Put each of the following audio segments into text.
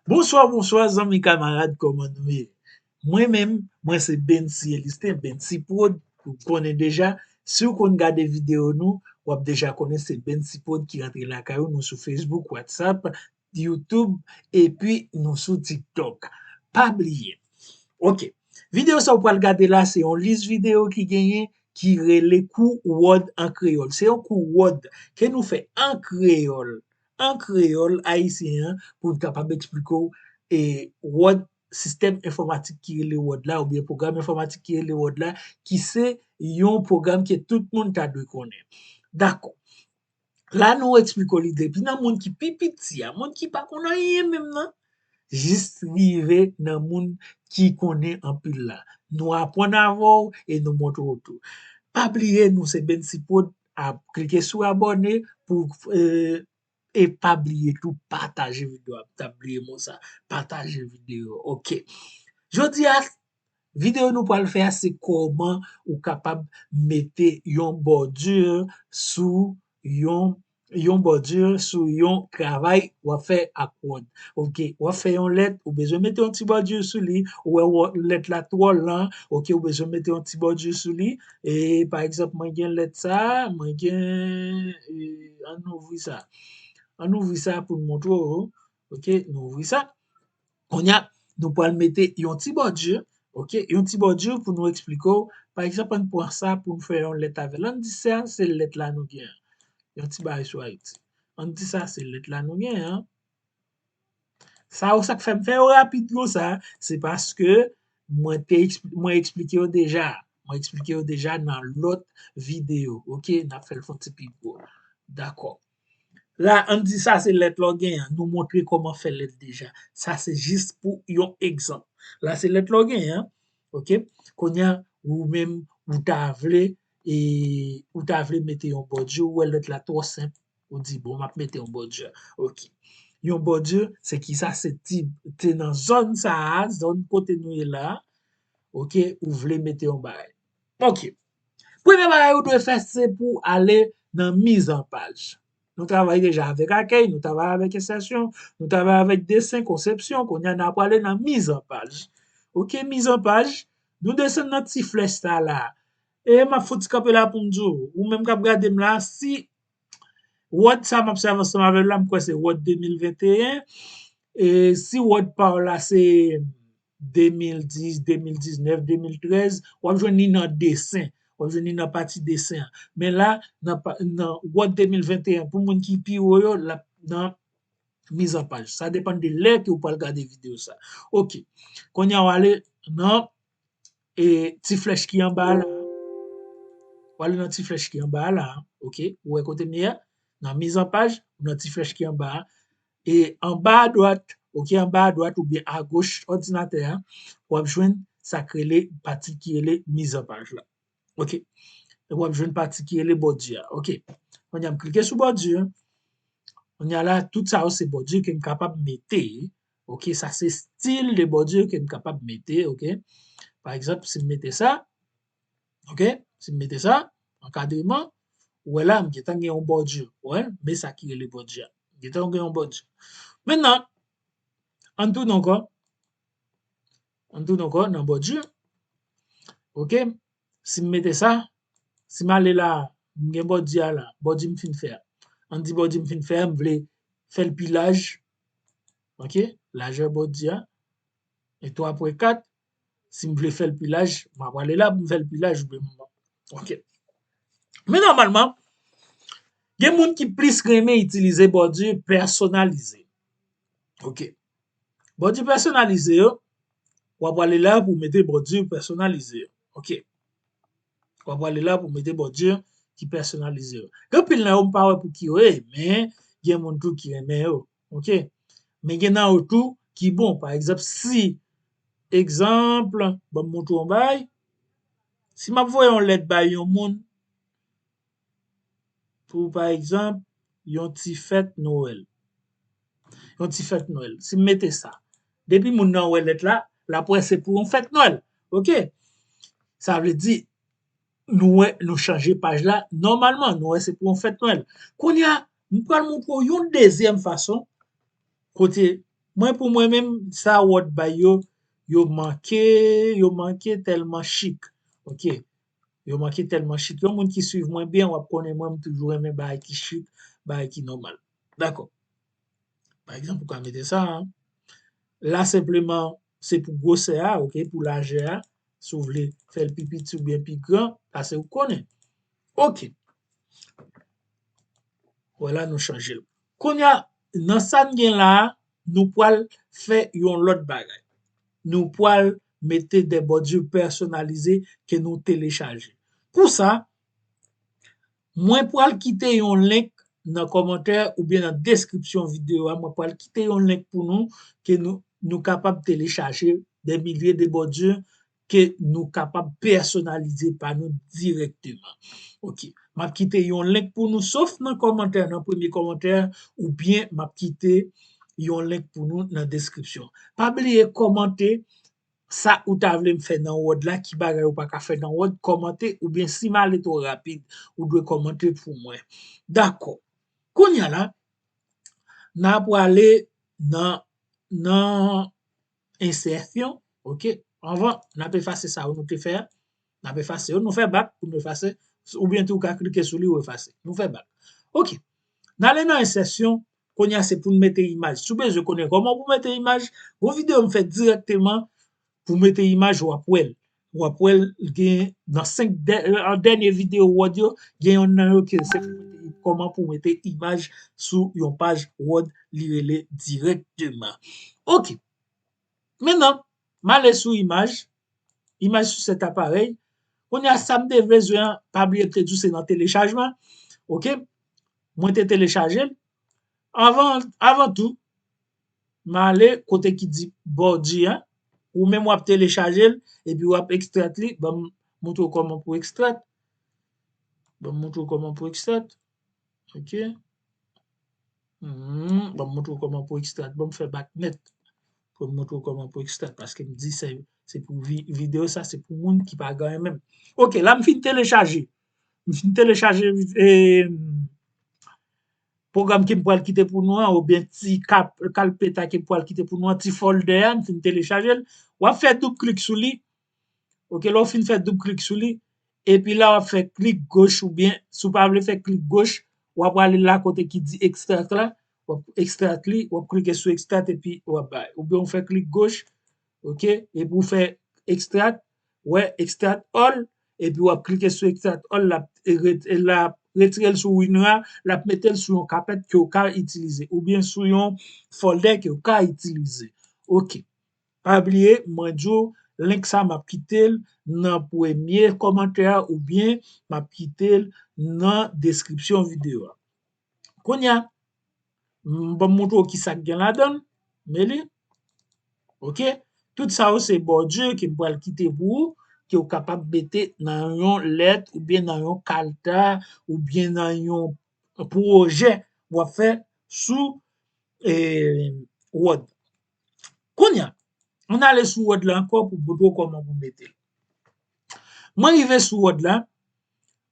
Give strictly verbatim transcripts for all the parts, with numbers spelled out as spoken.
Bonswa, bonswa, zanmi kamarad, kòman nou ye? Mwen menm, mwen se Bency Elistin, Bency Prod, ou konnen deja. Si w konn gade videyo nou, w ap deja konnen se Bency Prod ki rantre lakay ou. Nou sou Facebook, WhatsApp, YouTube, epi nou sou TikTok. Pa bliye. Ok. Videyo sa w pral gade la, se yon lis videyo ki genyen ki rele kou Word an kreyòl. Se yon kou Word ke nou fè an kreyòl, an kreyòl ayisyen an, pou n kapab eksplike w, e, Word, sistèm enfòmatik ki rele Word la, oubyen pwogram enfòmatik ki rele Word la, ki se yon pwogram ke tout moun ta dwe konnen. Dakò. La, nou eksplike w li depi nan moun ki pi piti a, moun ki pa konn anyen menm nan, jis rive nan moun ki konnen anpil la. Nou aprann avè w e nou montre w tou. Pa bliye, nou se Bency Prod, ap klike sou abòne pou, e, e pa bliye tou pataje videyo a. M t ap bliye mo sa, pataje videyo. Ok. Jodi a, videyo nou pral fè a se kòman ou kapab mete yon bòdi sou yon, yon bòdi sou yon travay w ap fè ak Word. Ok, w ap fè yon lèt, ou bezwen mete yon ti bòdi sou li, ou wè Word, lèt la twò lan, ok, ou bezwen mete yon ti bòdi sou li. E, pa egzanp, mwen gen lèt sa, mwen gen, e, ann ouvri sa. Ann ouvri sa pou n montre w, ok, nou ouvri sa. Kounye a, nou pral mete yon ti bòdi, ok, yon ti bòdi pou nou eksplike w. Pa egzanp, ann pran sa pou n fè yon lèt avè l. Ann di sa se lèt la nou gen an. Yon ti bagay sou Ayiti. Ann di sa se lèt la nou gen an. Sa yo, sa k fè m fè yo rapid konsa, se paske mwen te ekspli-, mwen eksplike yo deja. Mwen eksplike yo deja nan lòt videyo, ok? N ap fè l fè yon ti pi gwo. Dakò. La, ann di sa se lèt la w gen an. Nou montre kòman fè lèt deja. Sa se jis pou yon egzanp. La, se lèt la w gen an. Ok? Kounye a, ou menm, ou ta vle, e, ou ta vle mete yon bòdi, ou wè lèt la twò senp, ou di, bon, m ap mete yon bòdi. Ok. Yon bòdi, se kisa? Se ti, te nan zòn sa a, zòn kote nou ye la, ok, ou vle mete yon bagay. Ok. Premye bagay ou dwe fè, se pou ale nan mizanpaj. Nou travay deja avèk akèy, nou travay avèk ensèsyon, nou travay avèk desen, konsepsyon, kounye a n a prale nan mizanpaj. Ok, mizanpaj, nou desann nan ti flèch sa la. E m ap fouti kanpe la pou m di w, ou menm k ap gade m la, si Word sa m ap sèvi ansanm avè l la, m kwè se Word de mil venteyen. E si Word pa w la se de mil dis, de mil diznèf, de mil trèz, w ap jwenn li nan desen. W ap jwenn li nan pati desen an. Men la, nan pa, nan Word de mil venteyen, pou moun ki pi wo yo, l ap nan mizanpaj. Sa depann de lè ke w pral gade videyo sa. Ok. Kounye a, w ale nan, e, ti flèch ki anba a la. W ale nan ti flèch ki anba a la. Ok. Ou wè kote m ye a? Nan mizanpaj, ou nan ti flèch ki anba a. E anba a dwat, ok, anba a dwat oubyen agoch òdinatè a, w ap jwenn sa k rele, pati ki rele mizanpaj la. Ok. W ap jwenn pati ki rele bòdi a. Ok. Kounye a m klike sou bòdi. Kounye a la, tout sa yo se bòdi ke m kapab mete. Ok, sa se stil de bòdi ke m kapab mete. Ok. Pa egzanp, si m mete sa, ok, si m mete sa, ankadreman, ou wè la, m gentan gen yon bòdi. Ou wè, men sa ki rele bòdi a. M gentan gen yon bòdi. Mentnan, ann tounen ankò. Ann tounen ankò nan bòdi. Ok, si m mete sa, si m ale la, m gen bòdi a la, bòdi m fin fè a. Ann di bòdi m fin fè a, m vle fè l pi laj. Ok, lajè bòdi a, e twa pwen kat. Si m vle fè l pi laj, m ap prale la pou m fè l pi laj oubyen m, ok. Men nòmalman, gen moun ki plis renmen itilize bòdi pèsonalize. Ok. Bòdi pèsonalize yo, w ap prale la pou w mete bòdi pèsonalize yo. Ok. W ap prale la pou w mete bòdi ki pèsonalize yo. Gen anpil nan yo m pa wè pou ki yo ye, men gen moun tou ki renmen yo. Ok. Men gen nan yo tou ki bon. Pa egzanp, si, egzanp, ban m montre w yon bagay. Si m ap voye yon lèt bay yon moun, pou, pa egzanp, yon ti fèt Nwèl. Yon ti fèt Nwèl. Si m mete sa, depi moun nan wè lèt la, l ap wè se pou yon fèt Nwèl. Ok? Sa vle di, nou wè, nou chanje paj la, nòmalman, nou wè se pou yon fèt Nwèl. Kounye a, m pral montre w yon dezyèm fason, kote Mwen, pou mwen menm, sa Word bay yo, yo manke, yo manke tèlman chik. Ok. Yo manke tèlman chik. Yon moun ki swiv mwen byen, w ap konnen mwen, m toujou renmen bagay ki chik, bagay ki nòmal. Dakò. Pa egzanp, ou ka mete sa, hein. La, senpleman, se pou gwosè a, ok, pou lajè a. Si w vle fè l pi piti oubyen pi gran, sa se ou konnen. Ok. Vwala, nou chanje l. Kounye a, nan sa n gen la a, nou pral fè yon lòt bagay. Nou pral mete de bòdye pèsonalize ke nou telechaje. Pou sa, mwen pral kite yon link nan kòmantè oubyen nan deskripsyon videyo a. Mwen pral kite yon link pou nou ke nou, nou kapab telechaje de milye de bòdye ke nou kapab pèsonalize pa nou dirèkteman. Ok. M ap kite yon link pou nou, sof nan kòmantè, nan premye kòmantè, oubyen m ap kite yon link pou nou nan deskripsyon. Pa bliye kòmante sa ou ta vle m fè nan Word la, ki bagay ou pa ka fè nan Word, kòmante, oubyen si m ale twò rapid, ou dwe kòmante pou mwen. Dakò. Kounye a la, n a prale nan, nan ensèsyon, ok? Anvan, n ap efase sa yo nou te fè a. N ap efase yo, nou fè bak pou nou efase, oubyen tou ou ka klike sou li ou efase. Nou fè bak. Ok. N ale nan ensèsyon, kounye a se pou n mete imaj. Si w bezwen konnen kòman pou mete imaj, gon videyo m fè dirèkteman pou mete imaj, w ap wè l. W ap wè l gen nan senk dè-, an dènye videyo Word yo, gen yonn nan yo ke se pou mete, kòman pou mete imaj sou yon paj Word, li rele dirèkteman. Ok. Mentnan, m ale sou imaj, imaj sou sèt aparèy. Kounye a, sa m te bezwen an, pa bliye m te di w se nan telechajman. Ok? Mwen te telechaje l. Anvan, avan tou, m ale kote ki di bòdye a. Ou menm w ap telechaje l, epi w ap ekstrèt li. Ban m montre w kòman pou ekstrèt. Ban m montre w kòman pou ekstrèt. Ok. Hmm, ban m montre w kòman pou ekstrèt. Ban m fè bak nèt. Pou m montre w kòman pou ekstrèt. Paske m di se, se pou vi-, videyo sa, se pou moun ki pa gen anyen menm. Ok, la m fin telechaje. M fin telechaje, eh, pwogram ke m pral kite pou nou an, oubyen ti kap-, kalpeta ke m pral kite pou nou an, ti fòldè a, m fin telechaje l. W ap fè doub klik sou li. Ok, lè w fin fè doub klik sou li, epi la w ap fè klik goch oubyen, si w pa vle fè klik goch, w ap prale la kote ki di ekstrèt la, w ap ekstrèt li, w ap klike sou ekstrèt epi w ap bay. Oubyen w fè klik goch, ok, epi w fè ekstrèt, wè, extract all, epi w ap klike sou extract all, l ap, e ret-, e l ap retire l sou WinRAR, l ap mete l sou yon kapèt ke w ka itilize, oubyen sou yon fòldè ke w ka itilize. Ok. Pa bliye, mwen di w, link sa m ap kite l nan premye kòmantè a oubyen m ap kite l nan deskripsyon videyo a. Kounye a, m, ban m montre w ki sa k gen ladan l. Men li. Ok? Tout sa yo se bòdye ke m pral kite pou ou, ke w kapab mete nan yon lèt oubyen nan yon kalta oubyen nan yon pwojè w ap fè sou, eh, Word. Kounye a, ann ale sou Word la ankò pou montre w kòman pou mete l. Mwen rive sou Word la,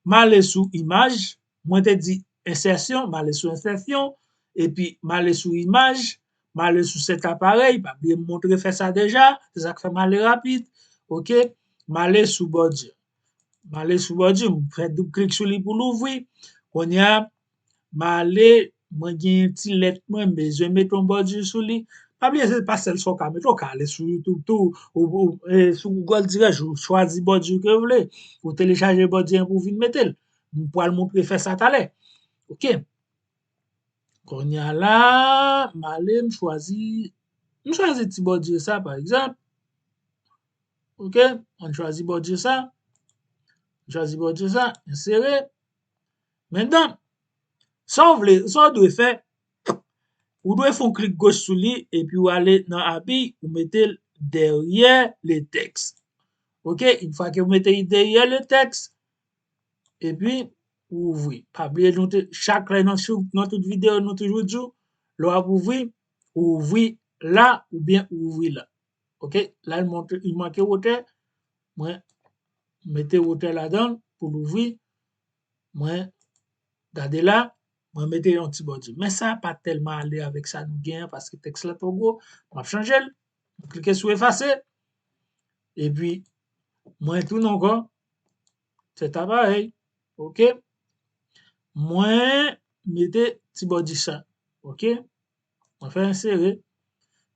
m ale sou imaj, mwen te di ensèsyon, m ale sou ensèsyon, epi m ale sou imaj, m ale sou sèt aparèy, pa bliye m montre fè sa deja, se sa k fè m ale rapid, ok? M ale sou bòdye. M ale sou bòdye, m fè doub klik sou li pou l ouvri. Kounye a, m ale, mwen gen ti lèt mwen, m bezwen mete yon bòdye sou li. Pa bliye, se pa sèl sa w ka mete, w ka ale sou YouTube tou, ou, ou, e, sou Google dirèk, ou chwazi bòdye ke w vle. Ou telechaje bòdye an pou w vin mete l. M pral montre fè sa talè. Ok. Kounye a la, m ale, m chwazi, m chwazi ti bòdye sa, pa egzanp. Ok, ann chwazi bòdye sa. Ann chwazi bòdye sa, ensere. Mentnan, sa w vle, sa w dwe fè, ou dwe fè yon klik goch sou li, epi w ale nan abi, ou mete l dèyè le tèks. Ok, yon fwa ke w mete l dèyè le tèks, epi ou ouvri. Pa bliye, nou te, chak lè nan, nan tout videyo, nou toujou di w, lè w ap ouvri, ou ouvri la, oubyen ou ouvri la. Ok, la, li monte, li manke wotè. Mwen mete wotè ladan l pou l ouvri. Mwen gade la. mwen mete yon ti bòdi. Men sa pa tèlman ale avèk sa nou gen an, paske tèks la twò gwo. M ap chanje l. M klike sou efase. Epi, mwen tounen ankò. Se ta parèy. Oke. Mwen mete ti bòdi sa. Oke. Mwen fè ensere.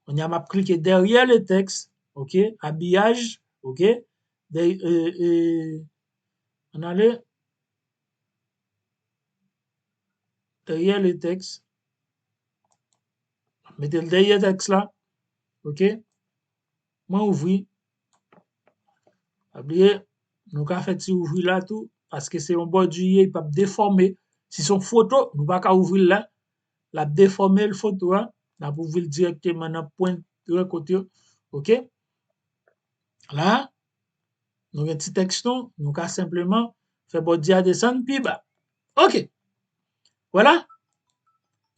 Kounye a, m ap klike dèyè le tèks. Oke. Abiyaj. Oke. Dèy-, e, e, ann ale. Dèyè le tèks. Mete l dèyè tèks la. Oke. Mwen ouvri. Pa bliye, nou ka fè ti ouvri la tou, paske se yon bòdi ye, li p ap defòme. Si se yon foto, nou pa ka ouvri l la. L ap defòme l foto a. N ap ouvri l dirèkteman nan pwen renkontre yo. Oke. La, nou gen ti tèks nou, nou ka senpleman fè bòdi a desann pi ba. Oke. Vwala.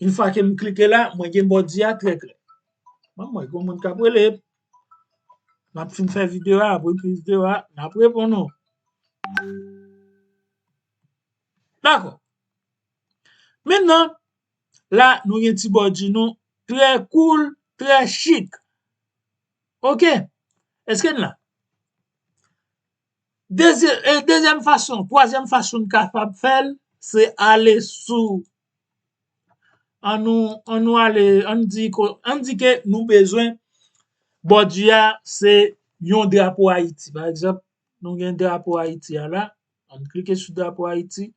Yon fwa ke m klike la, mwen gen bòdi a trè klè. Bon, mwen gen moun k ap rele. M ap fin fè videyo a, apre videyo a, n ap reponn ou. Dakò. Mentnan, la, nou gen ti bòdi nou trè cool, trè chik. Oke. Èske n la? Dezye-, e, dezyèm fason, twazyèm fason n kapab fè l, se ale sou, ann nou, ann nou ale, ann di ko-, ann di ke nou bezwen bòdi a, se yon drapo Ayiti. Pa egzanp, nou gen drapo Ayiti a la. Ann klike sou drapo Ayiti.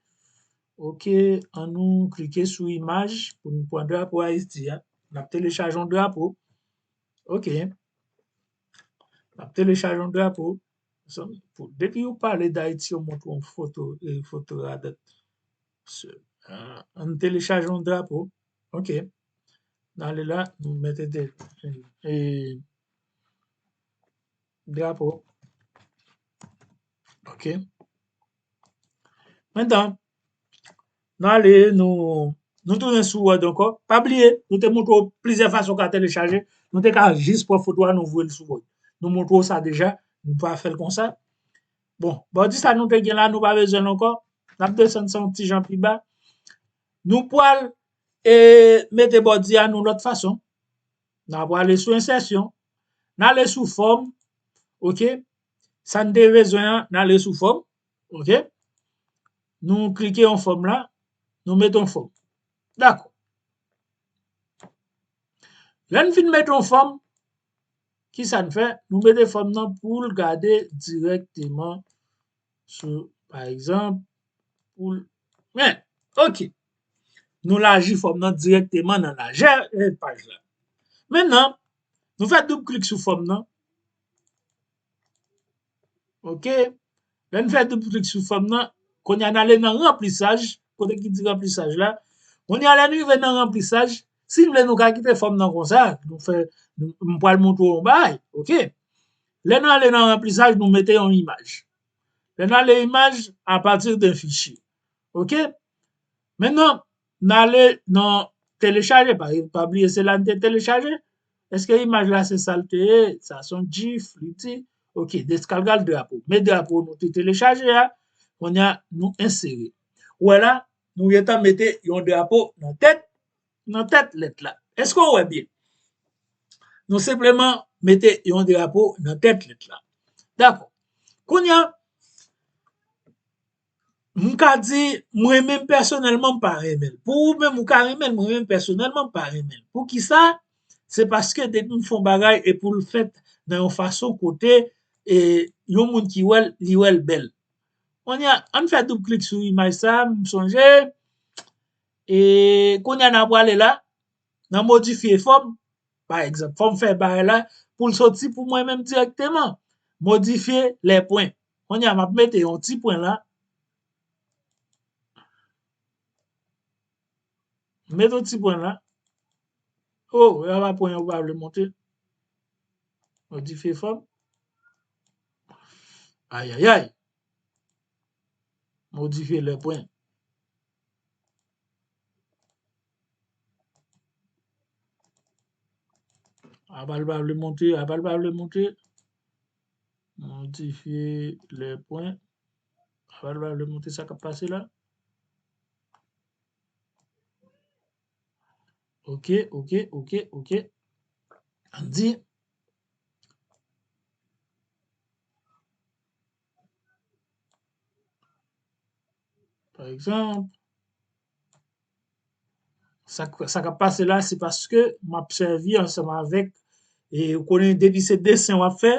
Oke, ann nou klike sou imaj pou nou pran drapo Ayiti a. N ap telechaje yon drapo. Oke. N ap telechaje yon drapo. Depi yo pale d Ayiti, yo montre yon foto, e, foto radòt. Se, a, ann telechaje yon drapo. Oke. N ale la, nou mete de, e, drapo. Oke. Mentnan, nou ale, nou, nou tounen sou Word ankò. Pa bliye, nou te montre w plizyè fason w ka telechaje. Nou te ka jis pran foto a, nou voye l sou Word. Nou montre w sa deja, nou pa fè l konsa. Bon, bòdi sa nou te gen la, nou pa bezwen l ankò. N ap desann sa yon ti jan pi ba. Nou pral, e, mete bòdi a nou lòt fason. N a prale sou ensèsyon. N ale sou fòm. Oke. Sa n te bezwen an, n ale sou fòm. Oke. Nou klike yon fòm la. Nou mete yon fòm. Dakò. Lè n fin mete yon fòm, ki sa n fè? Nou mete fòm nan pou l gade dirèkteman sou, pa egzanp, pou l, men, oke. Nou laji fòm nan dirèkteman nan lajè, e, paj la. Mentnan, nou fè doub klik sou fòm nan. Oke. Lè n fè doub klik sou fòm nan, kounye a n ale nan ranplisaj, kote ki di ranplisaj la. Kounye a lè n rive nan ranplisaj, si n vle nou ka kite fòm nan konsa, nou fè, m pral montre w yon bagay, oke. Lè n ale nan ranplisaj, nou mete yon imaj. Lè n ale imaj, à partir d'un fichier. Oke? Mentnan, n ale nan telechaje, pa, pa bliye se la n te telechaje. Èske imaj la se sa l te ye? Sa se yon gif, li di. Oke, deskalgal drapo. Men drapo nou te telechaje a, kounye a nou ensere. Ou wè la, nou gentan mete yon drapo nan tèt, nan tèt lèt la. Èske w wè byen? Nou senpleman mete yon drapo nan tèt lèt la. Dakò. Kounye a, m ka di, mwen menm pèsonèlman, m pa renmen l. Pou ou menm, ou ka renmen l, mwen menm pèsonèlman, m pa renmen l. Poukisa? Se paske depi m fè yon bagay e pou l fèt nan yon fason kote, e, yon moun ki wè l, li wè l bèl. Kounye a, ann fè doub klik sou imaj sa a, m sonje, e, kounye a n a prale la, nan modifye fòm, pa egzanp, fò m fè bagay la pou l soti pou mwen menm dirèkteman. Modifye lè pwen. Kounye a, m ap mete yon ti pwen la. Mete yon ti pwen la. O, e pa pwen an ou pa vle monte. Modifye fòm. Ayayay. Modifye lè pwen. Apa l pa vle monte, apa l pa vle monte. Modifye lè pwen. Apa l pa vle monte, sa k ap pase la? Ok, ok, ok, ok. Ann di, pa egzanp, sa k, sa k ap pase la, se paske m ap sèvi ansanm avèk, e ou konnen depi se desen w ap fè,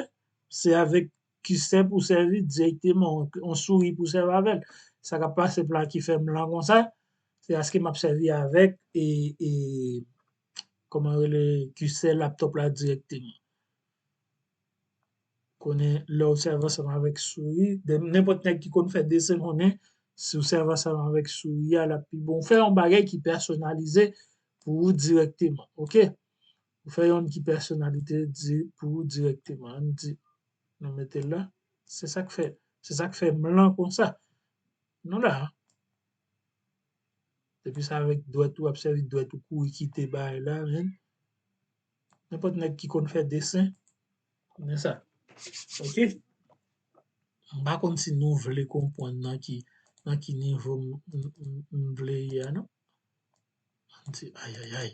se avèk kisè pou sèvi dirèkteman, yon souri pou sèvi avè l. Sa k ap pase la ki fè m lan konsa, se paske m ap sèvi avèk, e, e, kòman rele, kisè laptop la dirèkteman. Konnen lè w sèvi ansanm avèk souri, de, nenpòt nèg ki konn fè desen konnen, si w sèvi ansanm avèk souri a, l ap pi bon. Ou fè yon bagay ki pèsonalize pou ou dirèkteman, ok? Ou fè yon ki pèsonalite di, pou ou dirèkteman. Ann di, nou mete l la. Se sa k fè, se sa k fè m lan konsa. Nou la. Depi se avèk dwèt ou, ap sèvi dwèt ou kouri kite bagay la, men. Nenpòt nèg ki konn fè desen, konnen sa. Ok? M pa konn si nou vle konprann nan ki, nan ki nivo m, m, m, m vle ye a, non? Ann di, ay, ay, ay.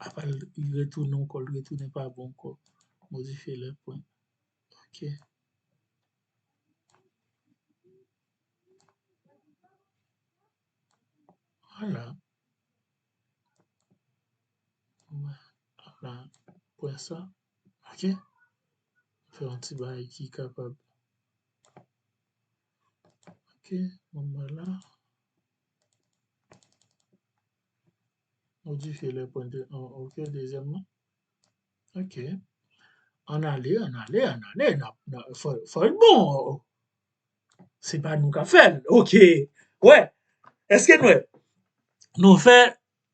Apa l retounen ankò, l retounen pa bon ankò. Modifye lè pwen. Ok. Vwala. Vwala, pwen sa. Ok. Fè yon ti bagay ki kapab. Ok, bon, vwala. Modifye lè pwen de, ok, dezyèm nan. Ok. Ann ale, ann ale, ann ale, n ap, n ap, fò, fò l bon. Se pa nou k ap fè l. Ok. Wè. Èske n wè? Nou fè,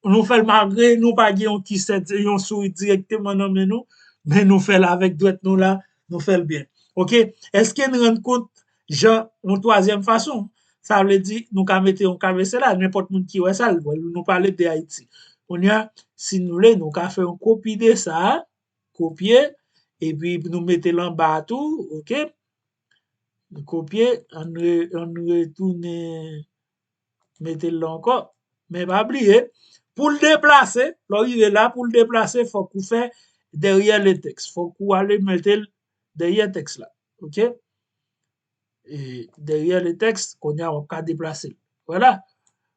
nou fè l malgre nou pa gen yon kisè, yon souri dirèkteman nan men nou, men nou fè l avèk dwèt nou la, nou fè l byen. Ok? Èske n rann kont jan yon twazyèm fason? Sa vle di, nou ka mete yon kabese la, nenpòt moun ki wè sa, l wè, nou pale de Ayiti. Kounye a, si nou vle, nou ka fè yon kopi de sa, kopye, epi nou mete l anba a tou, ok? Nou kopye, ann re-, ann retounen mete l la ankò. Men pa bliye, pou l deplase, lè w rive la, pou l deplase, fòk ou fè dèyè le tèks. Fòk ou ale mete l dèyè tèks la. Ok? E dèyè le tèks, kounye a w ap ka deplase l. Vwala.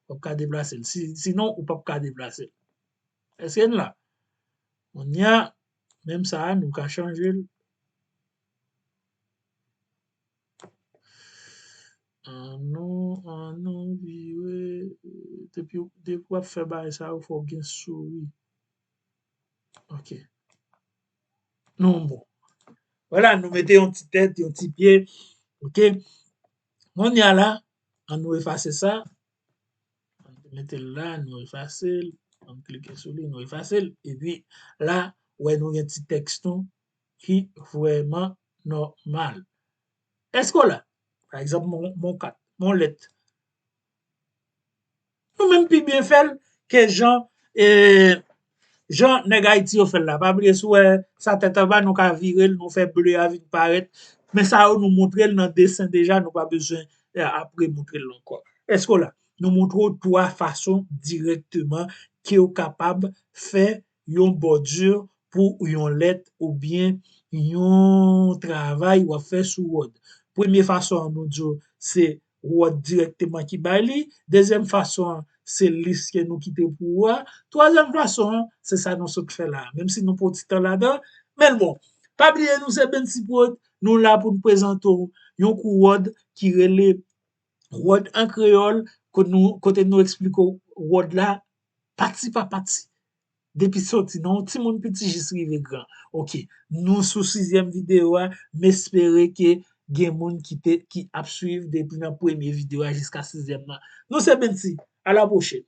W ap ka deplase l. Si, sinon, ou p ap ka deplase l. Èske n la? Kounye a, menm sa a, nou ka chanje l. Annou, annou vire. Depi, depi w ap fè bagay sa yo, fò w gen souri. Ok. Nou bon. Vwala, nou mete yon ti tèt, yon ti pye. Ok. Kounye a la, annou efase sa. Ann mete l la, nou efase l. Ann klike sou li, nou efase l. Epi la, wè nou gen ti tèks nou ki vrèman nòmal. Èske w la? Pa egzanp, mon, mon kat, mon lèt. Nou menm pi byen fè l ke jan, e, jan nèg Ayiti yo fè l la. Pa bliye, si w wè sa tèt anba, nou ka vire l, nou fè ble a vin parèt. Men sa yo, nou montre l nan desen deja, nou pa bezwen, e, ap remontre l ankò. Èske w la? Nou montre w twa fason dirèkteman ke w kapab fè yon bòdi pou yon lèt oubyen yon travay w ap fè sou Word. Premye fason an, nou di w se Word dirèkteman ki bay li. Dezyèm fason an, se lis ke nou kite pou ou a. Twazyèm fason an, se sa nou sot fè la. Menm si nou pran ti tan ladan, men bon. Pa bliye, nou se Bensi Prod, nou la pou n prezante w yon kou Word ki rele Word an kreyòl, kote nou, kote nou eksplike w Word la pati pa pati. Depi soti nan yon timoun piti jis rive gran. Ok, nou sou sizyèm videyo a, m espere ke gen moun ki te, ki ap swiv depi nan premye videyo a jiska sizyèm nan. Nou se Bensi, a la pwochèn.